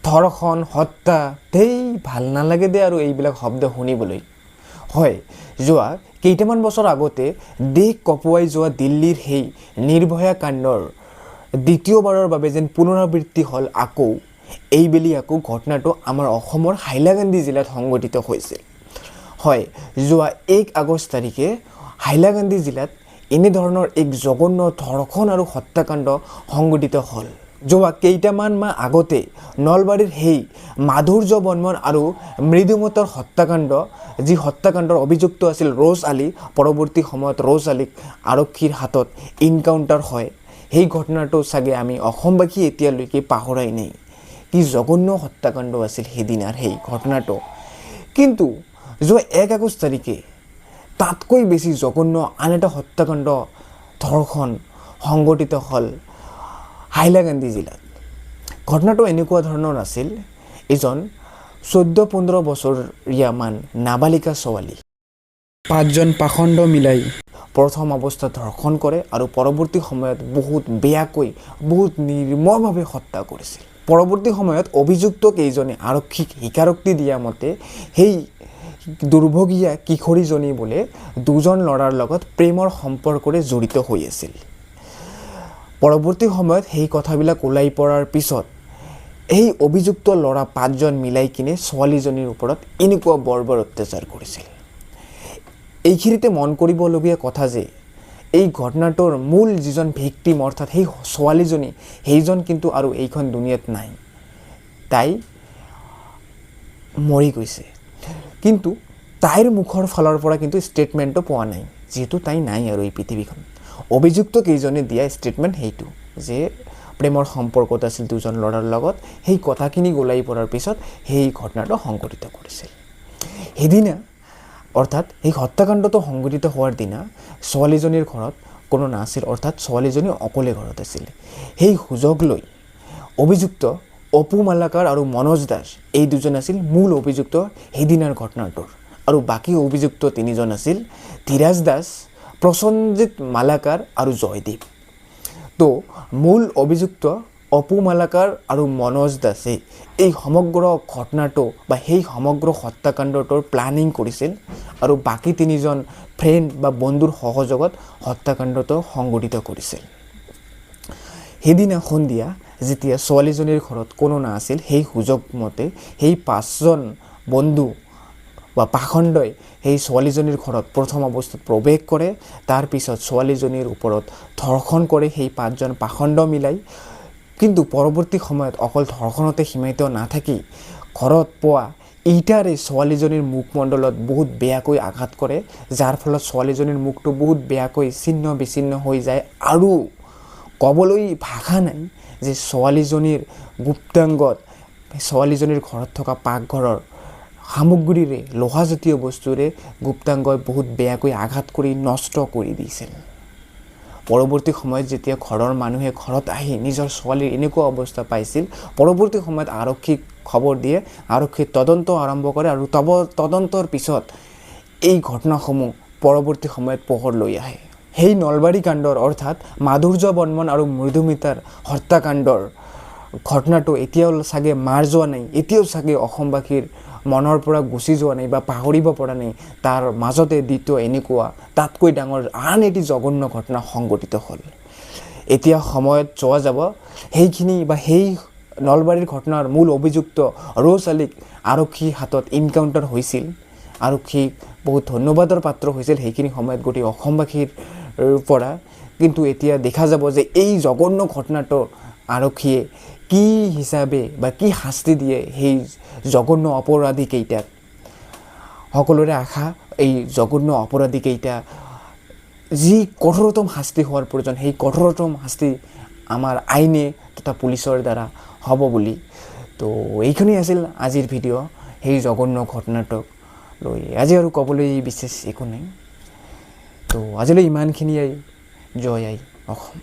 ধৰ্ষণ, হত্যা, ধেই ভাল নালাগে দে আৰু এইবিলাক শব্দ শুনিবলৈ। হয়, যোৱা কেইটামান বছৰ আগতে দেশ কঁপোৱাই যোৱা দিল্লীৰ সেই নিৰ্ভয়া কাণ্ডৰ দ্বিতীয়বাৰৰ বাবে যেন পুনৰাবৃত্তি হ'ল আকৌ। এইবেলি আকৌ ঘটনাটো আমাৰ অসমৰ হাইলাকান্দি জিলাত সংঘটিত হৈছিল। হয়, যোৱা 1 আগষ্ট তাৰিখে হাইলাকান্দি জিলাত এনেধৰণৰ এক জঘন্য ধৰ্ষণ আৰু হত্যাকাণ্ড সংঘটিত হ'ল। যোৱা কেইটামান মাহ আগতে নলবাৰীৰ সেই মাধুৰ্য বৰ্মন আৰু মৃদুমতাৰ হত্যাকাণ্ড, যি হত্যাকাণ্ডৰ অভিযুক্ত আছিল ৰোজ আলী, পৰৱৰ্তী সময়ত ৰোজ আলীক আৰক্ষীৰ হাতত ইনকাউণ্টাৰ হয়। সেই ঘটনাটো চাগে আমি অসমবাসী এতিয়ালৈকে পাহৰাই নাই। কি জঘন্য হত্যাকাণ্ড আছিল সেইদিনাৰ সেই ঘটনাটো! কিন্তু যোৱা 1 আগষ্ট তাৰিখে তাতকৈ বেছি জঘন্য আন এটা হত্যাকাণ্ড, ধৰ্ষণ সংঘটিত হ'ল হাইলাকান্দি জিলাত। ঘটনাটো এনেকুৱা ধৰণৰ আছিল, এজন 14-15 বছৰীয়ামান নাবালিকা ছোৱালী পাঁচজন পাখণ্ড মিলাই প্ৰথম অৱস্থাত ধৰ্ষণ কৰে আৰু পৰৱৰ্তী সময়ত বহুত বেয়াকৈ, বহুত নিৰ্মমভাৱে হত্যা কৰিছিল। পৰৱৰ্তী সময়ত অভিযুক্ত কেইজনে আৰক্ষীক স্বীকাৰোক্তি দিয়া মতে সেই দুৰ্ভগীয়া কিশোৰীজনী বোলে দুজন ল'ৰাৰ লগত প্ৰেমৰ সম্পৰ্কৰে জড়িত হৈ আছিল। পৰৱৰ্তী সময়ত সেই কথাবিলাক ওলাই পৰাৰ পিছত এই অভিযুক্ত ল'ৰা পাঁচজন মিলাই কিনে ছোৱালীজনীৰ ওপৰত এনেকুৱা বৰ্বৰ অত্যাচাৰ কৰিছিল। এইখিনিতে মন কৰিবলগীয়া কথা যে এই ঘটনাটোৰ মূল যিজন ভিক্টিম, অৰ্থাৎ সেই ছোৱালীজনী, সেইজন কিন্তু আৰু এইখন দুনিয়াত নাই, তাই মৰি গৈছে। কিন্তু তাইৰ মুখৰ ফালৰ পৰা কিন্তু ষ্টেটমেণ্টটো পোৱা নাই, যিহেতু তাই নাই আৰু এই পৃথিৱীখন। অভিযুক্ত কেইজনে দিয়া ষ্টেটমেণ্ট সেইটো যে প্ৰেমৰ সম্পৰ্কত আছিল দুজন ল'ৰাৰ লগত। সেই কথাখিনি ওলাই পৰাৰ পিছত সেই ঘটনাটো সংঘটিত কৰিছিল। সেইদিনা, অৰ্থাৎ সেই হত্যাকাণ্ডটো সংঘটিত হোৱাৰ দিনা ছোৱালীজনীৰ ঘৰত কোনো নাছিল, অৰ্থাৎ ছোৱালীজনী অকলে ঘৰত আছিল। সেই সুযোগ লৈ অভিযুক্ত অপু মালাকাৰ আৰু মনোজ দাস, এই দুজন আছিল মূল অভিযুক্ত সেইদিনাৰ ঘটনাটোৰ আৰু বাকী অভিযুক্ত তিনিজন আছিল ধীৰাজ দাস, প্ৰসঞ্জিত মালাকাৰ আৰু জয়দীপ। তো মূল অভিযুক্ত অপু মালাকাৰ আৰু মনোজ দাসে এই সমগ্ৰ ঘটনাটো বা সেই সমগ্ৰ হত্যাকাণ্ডটোৰ প্লানিং কৰিছিল আৰু বাকী তিনিজন ফ্ৰেণ্ড বা বন্ধুৰ সহযোগত হত্যাকাণ্ডটো সংঘটিত কৰিছিল। সেইদিনা সন্ধিয়া যেতিয়া ছোৱালীজনীৰ ঘৰত কোনো নাছিল, সেই সুযোগ মতে সেই পাঁচজন বন্ধু বা পাখণ্ডই সেই ছোৱালীজনীৰ ঘৰত প্ৰথম অৱস্থাত প্ৰৱেশ কৰে। তাৰপিছত ছোৱালীজনীৰ ওপৰত ধৰ্ষণ কৰে সেই পাঁচজন পাখণ্ড মিলাই। কিন্তু পৰৱৰ্তী সময়ত অকল ধৰ্ষণতে সীমিত নাথাকি ঘৰত পোৱা ইটাৰে ছোৱালীজনীৰ মুখমণ্ডলত বহুত বেয়াকৈ আঘাত কৰে, যাৰ ফলত ছোৱালীজনীৰ মুখটো বহুত বেয়াকৈ ছিন্ন বিচ্ছিন্ন হৈ যায় আৰু ক'বলৈ ভাষা নাই যে ছোৱালীজনীৰ গুপ্তাংগত ছোৱালীজনীৰ ঘৰত থকা পাকঘৰৰ সামগ্ৰীৰে, লোহাজাতীয় বস্তুৰে গুপ্তাংগই বহুত বেয়াকৈ আঘাত কৰি নষ্ট কৰি দিছিল। পৰৱৰ্তী সময়ত যেতিয়া ঘৰৰ মানুহে ঘৰত আহি নিজৰ ছোৱালীৰ এনেকুৱা অৱস্থা পাইছিল, পৰৱৰ্তী সময়ত আৰক্ষীক খবৰ দিয়ে। আৰক্ষীয়ে তদন্ত আৰম্ভ কৰে আৰু তদন্তৰ পিছত এই ঘটনাসমূহ পৰৱৰ্তী সময়ত পোহৰ লৈ আহে। সেই নলবাৰী কাণ্ডৰ, অৰ্থাৎ মাধুৰ্য বৰ্মন আৰু মৃদুমিতাৰ হত্যাকাণ্ডৰ ঘটনাটো এতিয়াও চাগে মাৰ যোৱা নাই, এতিয়াও চাগে অসমবাসীৰ মনৰ পৰা গুচি যোৱা নাই বা পাহৰিব পৰা নাই। তাৰ মাজতে দ্বিতীয় এনেকুৱা তাতকৈ ডাঙৰ আন এটি জঘন্য ঘটনা সংঘটিত হ'ল। এতিয়া সময়ত চোৱা যাব সেইখিনি বা সেই নলবাৰীৰ ঘটনাৰ মূল অভিযুক্ত ৰ'জ আলীক আৰক্ষীৰ হাতত ইনকাউণ্টাৰ হৈছিল। আৰক্ষীক বহুত ধন্যবাদৰ পাত্ৰ হৈছিল সেইখিনি সময়ত গোটেই অসমবাসীৰ পৰা। কিন্তু এতিয়া দেখা যাব যে এই জঘন্য ঘটনাটো আৰক্ষীয়ে কি হিচাপে বা কি শাস্তি দিয়ে সেই জঘন্য অপৰাধীকেইটাক। সকলোৰে আশা, এই জঘন্য অপৰাধীকেইটা যি কঠোৰতম শাস্তি হোৱাৰ প্ৰয়োজন, সেই কঠোৰতম শাস্তি আমাৰ আইনে তথা পুলিচৰ দ্বাৰা হ'ব বুলি। তো এইখনেই আছিল আজিৰ ভিডিঅ'। সেই জঘন্য ঘটনাটোক লৈ আজি আৰু ক'বলৈ বিশেষ একো নাই। তো আজিলৈ ইমানখিনিয়েই। জয় আই অসম।